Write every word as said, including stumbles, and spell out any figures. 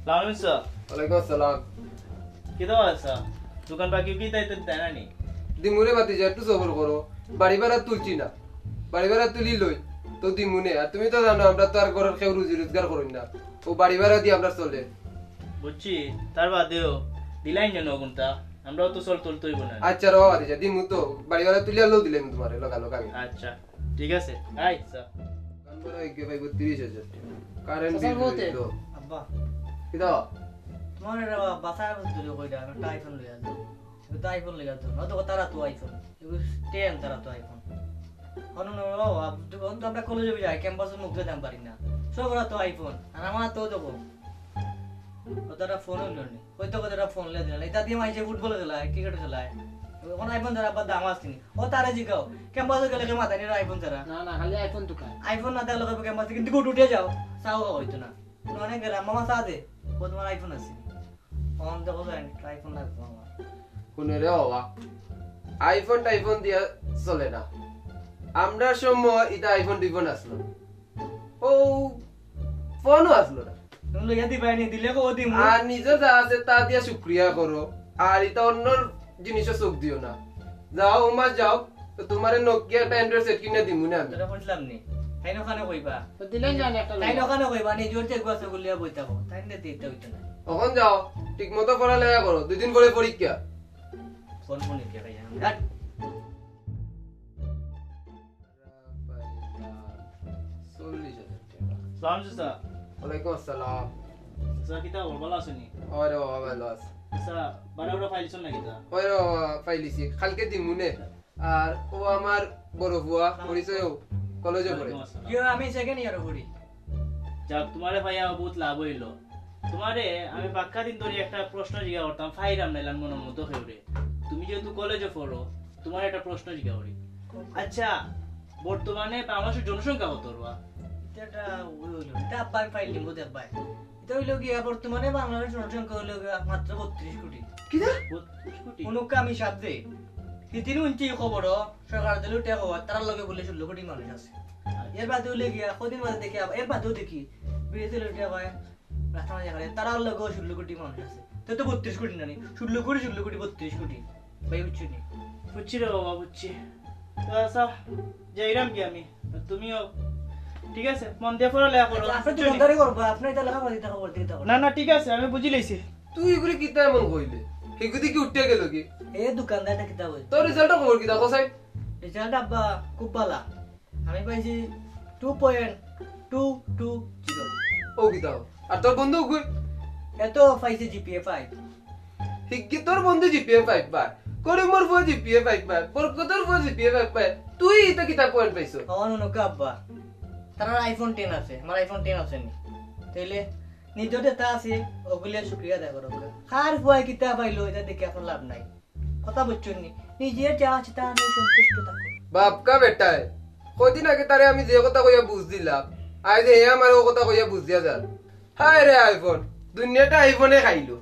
সালাম আলাইকুম স্যার। ওয়ালাইকুম আসসালাম। কিতা অবস্থা? দোকান বাকি কি তাই তাই না নি? দিমুরে বাতি যা, একটু সবর করো। বাড়ি ভাড়া তুলছি না, বাড়ি ভাড়া তুলি লই তো দিমুনে। আর তুমি তো জানো, আমরা তো আর ঘরর কেউ রুজি রোজগার করইন না, ও বাড়ি ভাড়া দিয়া আমরা চলে। বুঝছি, তার বাদেও দিলাইন যেন কোনটা, আমরাও তো চল তুলতে হইব না। আচ্ছা রে বাবা, দিমু তো, বাড়ি ভাড়া তুলিয়া লও দিলাইমু তোমারে, লগা লগা আমি। আচ্ছা, ঠিক আছে, আই স্যার। দোকান ভাড়া হয়ে গেল ভাই তিরিশ হাজার টাকা। কারেন্ট চাচা, বিল বলতে। হইল। আব্বা। কিতা? তোমার এটা বাসায় আমি তুলে কই দেয়, একটা আইফোন লইয়া যাও। এটা আইফোন লইয়া যাও। নয়তো তারা তো আইফোন। এগুলো টেন তারা তো আইফোন। অন্য বাবা, তখন তো আমরা কলেজে যাই, ক্যাম্পাসে মুখ দিতাম পারি না। সব ওরা তো আইফোন। আর আমার তো দেখো। ও তারা ফোন হইল নি। হয়তো কত একটা ফোন লিয়ে দিলেন। এটা দিয়ে মাইছে ফুটবল খেলায়, ক্রিকেট খেলায়। এখন আইফোন ছাড়া আবার দাম আসছে নি। ও তারে জিগাও। ক্যাম্পাসে গেলে কেউ মাথায় নিয়ে আইফোন ছাড়া। না, না, খালি আইফোন দোকান। আইফোন না থাকলে কবে ক্যাম্পাসে কিন্তু গুট উঠে যাও। চাও হইতো না। অনেক গেলাম, মামা চা দে। ও তোমার আইফোন আছে। ফোন দেখো যায়, আইফোন লাগবে আমার। শুনে রে বাবা, আইফোন টাইফোন দিয়া চলে না। আমরার সময় ইটা আইফোন টাইফোন আসলো, ও ফোনও আসলো না। তুমি লইয়া দিবাই নি, দিলে কো দিমু। আর নিজে যা আছে তা দিয়া শুক্রিয়া করো, আর ইটা অন্যর জিনিসও চোখ দিও না। যাও, ওমা যাও, তো তোমারে নোকিয়া একটা অ্যান্ড্রয়েড সেট কিনে দিমু না আমি। তোরা বুঝলাম নি, তাই ওখানে কইবা। তো দিলেন জানে একটা তাই লইয়া। ওখানে কইবা, নিজের যে গুয়া সেগুলিয়া বই থাকো, তাই না দিতে হইতো না। এখন যাও, ঠিক মতো পড়ালেখা করো, দুই দিন পরে পরীক্ষা। কোন ফোন নিতে ভাই? চল্লিশ হাজার টাকা। সালাম চাচা। ওয়ালাইকুম আসসালাম। চাচা, কিতা খবর? ভালা আছইন নি? ওরে বাবা, ভালা আছি। চাচা, বাড়া উড়া পাইলিছইন না কিতা? ওরে বাবা, পাইলিছি। কালকে দিমুনে। আর ও আমার বড় ফুয়া, পরিচয় ও, কলেজে পড়ে। ওয়ালাইকুম আসসালাম। জি, আমি সেকেন্ড ইয়ারে পড়ি। যাক, তোমারে পাইয়া বহুত লাভ হইল। তোমারে আমি বাক্কা দিন ধরে একটা প্রশ্ন জিজ্ঞাসা করতাম, ফাইরাম নাইলাম মনের মতো কেউরে। তুমি যেহেতু কলেজে পড়ো, তোমার একটা প্রশ্ন জিজ্ঞাসা করি। আচ্ছা, বর্তমানে বাংলাদেশের জনসংখ্যা কত, রুয়া? এটা একটা ওই হইল, এটা আব্বা আমি ফাইল নিব দেখবাই। এটা হইল গিয়া বর্তমানে বাংলাদেশের জনসংখ্যা হইল গিয়া মাত্র বত্রিশ কোটি। কিতা? বত্রিশ কোটি? কোনো কামি সাধ্যে। হিতিন উনতি খবর, সরকার দিল উঠে খবর, তারার লগে বলে ষোলো কোটি মানুষ আছে। এর বাদে হইলে গিয়া, কদিন বাদে দেখি আবার, এর বাদেও দেখি, বিদেশে উঠে কয়, রাস্তা মাঝে করে, তারার লগেও ষোলো কোটি মানুষ আছে। তো তো বত্রিশ কোটি না নি, ষোলো কোটি, ষোলো কোটি, বত্রিশ কোটি। ভাই, বুঝছো নি? বুঝছি রে বাবা, বুঝছি। তো আচ্ছা, যাইরাম কি আমি? আর তুমিও, ঠিক আছে, মন দিয়া পড়ালেখা করো, আচ্ছা, আপনি বুঝছো নি? দোকানদারি করবো, আপনি এটা লেখাপড়া দিতে খবর দিতে খবর। না, না, ঠিক আছে, আমি বুঝি লইছি। তুই এগুলি কিতা এমন কইলে? হিগুদি কি উঠে গেল কি? এ দোকানদার, এটা কিতা বলে? তোর রেজাল্টর খবর কিতা, কসাই? রেজাল্ট আব্বা খুব ভালা। আমি পাইছি two point two two zero. ও কিতা? আর তোর বন্ধু কই? এ তো পাইছে জিপিএ ফাইভ। হিগ্গি তোর বন্ধু জিপিএ ফাইভ পায়, করিমর ফুয়া জিপিএ ফাইভ পায়, বরকতর ফুয়া জিপিএ ফাইভ পায়, তুই ইতা কিতা পয়েন্ট পাইছস? অন অনুকা আব্বা, তারার আইফোন টেন আছে, আমার আইফোন টেন আছে নি। তাইলে নিজর যেটা আছে, ওগুলির শুকরিয়া আদায় করো। কার ফুয়ায় কিতা পাইলো, এটা দেখে এখন লাভ নাই। কথা বুঝছো নি? নিজের যা আছে তা নিয়ে সন্তুষ্ট থাকো। বাপকা বেটায়, কয়দিন আগে তারে আমি যে কথা কইয়া বুঝ দিলাম, আইজ হে আমার ও কথা কইয়া বুঝিয়া যার। হায় রে আইফোন, দুনিয়াটা আইফোনে খাইলো।